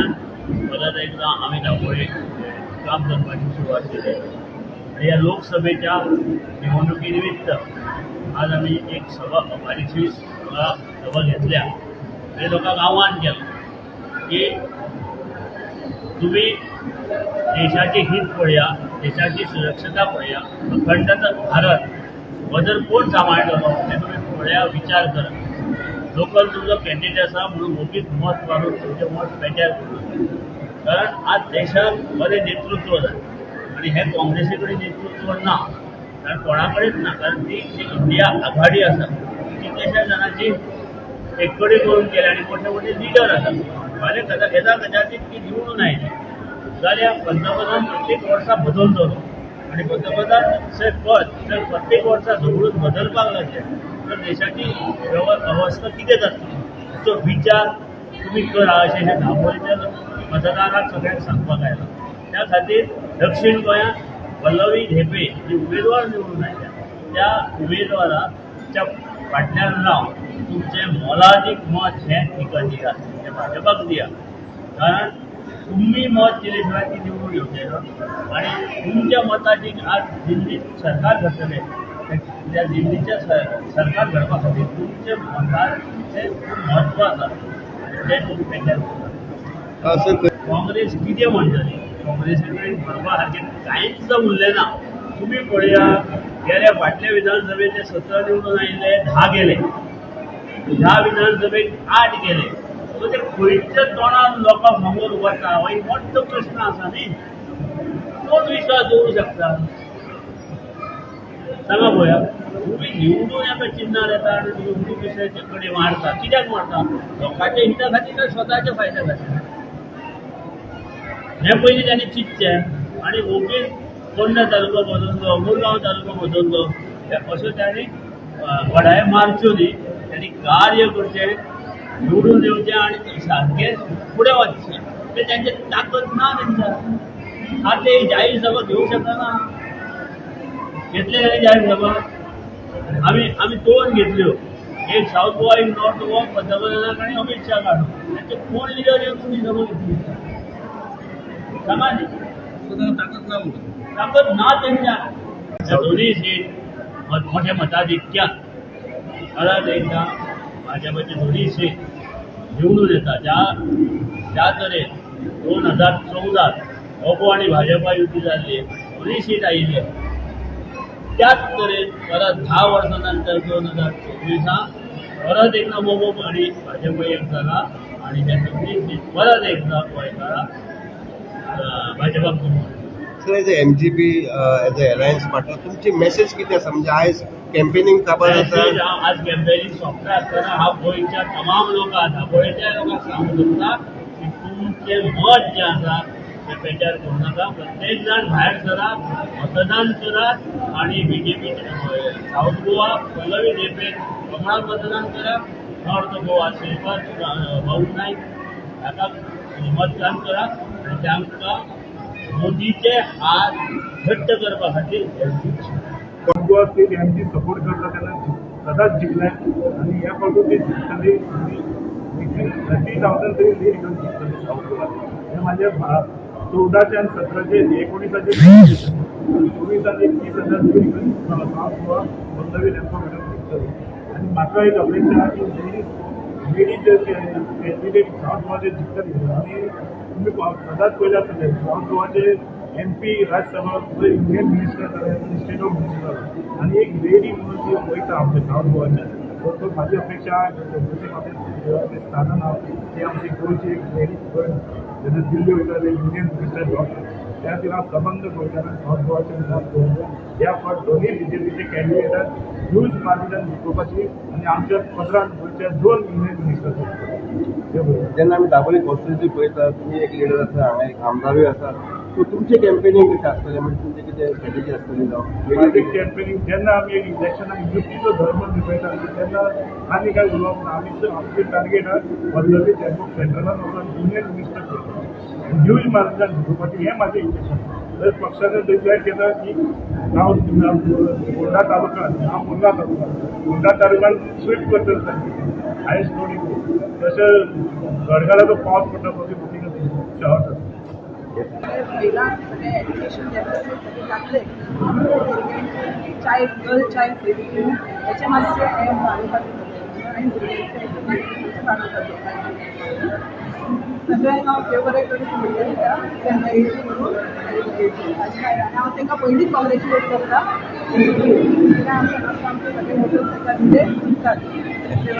परत एकदा आमी दाबोळे काम करपाची सुरवात केली आणि या लोकसभेच्या निवडणुकीनिमित्त आज आमी एक सभा, बारीकशी सभा सभा घेतल्या आणि लोकांक आव्हान केलां की तुम्ही देशाचे हित पळया, देशाची सुरक्षता पळया. अखंडता भारत हो जर कोण सांबाळटलो तें तुमी पळया, विचार करा. लोकल तुमचो कॅन्डिडेट आसा म्हणून ओगीच मत मारून तुमचें मत पेड्ड्यार करूं नाका, कारण आज देशाक बरें नेतृत्व जाय आनी हें काँग्रेसी कडेन नेतृत्व ना, कारण कोणा कडेच ना. कारण ती जी इंडिया आघाडी आसा ती कितल्याश्या जाणांची एक कडेन करून केल्या आनी मोठे मोठे लिडर आसा. फाल्यां येदा कदाचित ती निवडून आयली जाल्यार पंतप्रधान प्रत्येक वर्सा बदलतलो आनी पंतप्रधानचें पद जर प्रत्येक वर्सा झगडून बदलपाक लागले तर देशाची अवस्था कितें जातली हाचो विचार तुमी करा अशें हें दाबोळीच्या मतदारांक सगळ्यांक सांगपाक आयलां. त्या खातीर दक्षिण गोंयांत पल्लवी धेंपे जी उमेदवार निवडून आयल्या त्या उमेदवाराच्या फाटल्यान रावन तुमचें मोलादीक मत हें तिका दियात, हें भाजपाक दिया, कारण तुमी मत दिले शिवाय ती निवडून येवचे ना. आनी तुमच्या मताची आज दिल्लीत सरकार घडटलें, त्या दिल्लीच्या सरकार घडपा खातीर तुमच्या मताचें खूब म्हत्व आसा आनी तें तुमी पेड्ड्यार करता. सर. काँग्रेस कितें म्हणटली? काँग्रेसी कडेन म्हणपा सारकें कांयच उरलें ना. तुमी पळया, गेल्या फाटल्या विधानसभेत ते 17 निवडून आयिल्ले, 10 गेले. ह्या विधानसभेत 8 गेले. सो ते खंयच्या तोंडान लोकां समोर वता हो एक मोठो प्रश्न आसा न्ही. कोण विश्वास दवरूं शकता, सांगा पळोवया. तुमी निवडून एका चिन्हार येता आनी तुमी उडी दुसऱ्याचे कडेन मारता. कित्याक मारता? लोकांच्या हिता खातीर काय स्वताच्या फायद्या खातीर? हें पयलीं तांणी चिंतचें. आनी ओगीच फोंडा तालुको बदललो, मुरगांव तालुको बदललो, हे अश्यो तांणी बडाय मारच्यो न्ही. तांणी कार्य करचें, निवडून येवचें आनी सारकें फुडें वचचें. ते तांचे ताकद ना तेंच्या. आतां ते जाहीर सभा घेवंक शकना. घेतले जाल्यार जाहीर सभा आमी दोन घेतल्यो, एक सावथ गोवा, एक नॉर्थ गोवा, पंतप्रधानाक आनी अमीत शाह काडून. तांचे कोण लिडर येवन तुमी सभा घेतली, सांगा न्ही. ताकद ना म्हणटा. ताकद ना तेंच्या. ह्या दोन्ही सीट मोठ्या मताधिक्यान परत एकदा भाजपाचे दोन्ही सीट निवडून येता. ज्या ज्या तरेन 2014त मगो आनी भाजपा युती जाल्ली, दोन्ही सीट आयिल्ले, त्याच तरेन परत 10 वर्सां नंतर 2024त परत एकदा मगो आनी भाजप एक जाला आनी ते दोन्ही सीट परत एकदा गोंयकारां भाजपाक जिखून. Sir, as a MGP, as a alliance partner, तुमची मेसेज कितें आसा? म्हणजे आयज कॅम्पेनिंग काबार मेसेज जाता. हांव आज कॅम्पेनिंग सोंपता आसतना हांव गोंयच्या तमाम लोकांक, दाबोळेच्या लोकांक सांगूंक सोदता की तुमचें मत जें आसा तें पेड्ड्यार करूं नाका. प्रत्येक जाण भायर सरात, मतदान करात आनी बीजेपी सावथ गोवा पल्लवी धेंपे कमळाक मतदान करात, नॉर्थ गोवा श्रीपाद भाऊ नायक हाका मतदान करात आनी तांकां मोदीचे हात घट्ट करपा खातीर गोवा स्टेट एमजी सपोर्ट करता तेन्ना सदांच जिखले आनी ह्या फावटूय ते जिखतली आनी विथीन 30,000 तरी लीड घेवन जिखतली सावथ गोवा. हें म्हाजें 14चे आनी 17चे, 19चे, 24ान एक 30,000 लीड घेवन सावथ गोवा पल्लवी धेंपो मॅडम जिखतली. आनी म्हाका एक अपेक्षा आहा की लेडीज लेडीज जे कॅन्डिडेट सावथ गोवाचे जिखतली. आनी तुमी सदांच पळयले आसतले, सावथ गोवाचे एमपी राज्यसभा, युनियन मिनिस्टर जाले, स्टेट ऑफ मिनिस्टर जाले आनी एक लेडी म्हणून ती वयता आमच्या सावथ गोवाच्यान. सो तो म्हाजी अपेक्षा आहा, जशें म्हाजें स्थानान आहा ती आमची गोंयची एक लेडी जेन्ना दिल्ली वयता, युनियन मिनिस्टर जाता, त्या खातीर हांव सबंद गोंयकारांक सावथ गोवाचे मत दवरता. ह्या फावट दोनूय बीजेपीचे कॅन्डिडेटाक ह्यूज मार्जिनान जिखोवपाची आनी आमच्या पदरान गोंयच्या दोन युनियन मिनिस्टर ते बरोबर. जेन्ना आमी दाबोळी कॉन्स्टिट्युन्सी पळयता, तुमी एक लिडर आसा, हांगा एक आमदारूय आसा, सो तुमचें कॅम्पेनिंग कशें आसतलें? म्हणजे तुमचें कितें स्ट्रेटजी आसतली जावं? माझी कॅम्पेनिंग, जेन्ना आमी एक इलेक्शनाक युतीचो धर्म निभयता तेन्ना आनी काय उलोवप ना. आमी आमचें टार्गेट आहा पल्लवी धेंपो सेंट्रलान वचून युनियन मिनिस्टर करपाचें, ह्यूज मार्जिनान जिखोवपाचें, हें म्हाजें इंटेन्शन. तशेंच पक्षाने डिक्लेअर केलं की गांव होंडा तालुका, हांव मुरगांव तालुका, होंडा तालुक्यान स्वीप करतले सारकी हायस्ट लोडींग. तशें गडगडाचो पावस पडटा पळय, मोठी. महिलांक सगळें एज्युकेशन लेवल सगळें जातलें, भुरग्यांचे चायल्ड, गर्ल चायल्ड सेविंग हेचें मातशें हें वाडोवपाचें आनी भुरग्यांचें वाडोवपाचें. सगळ्यांक हांव देव बरें करून भुरग्यांक तेन्ना येयलें म्हणून. आनी हांव तांकां पयलींच कॉंग्रेच्युलेट करता कित्याक आमी आमचे सगळे मोटरसायकल म्हणजे.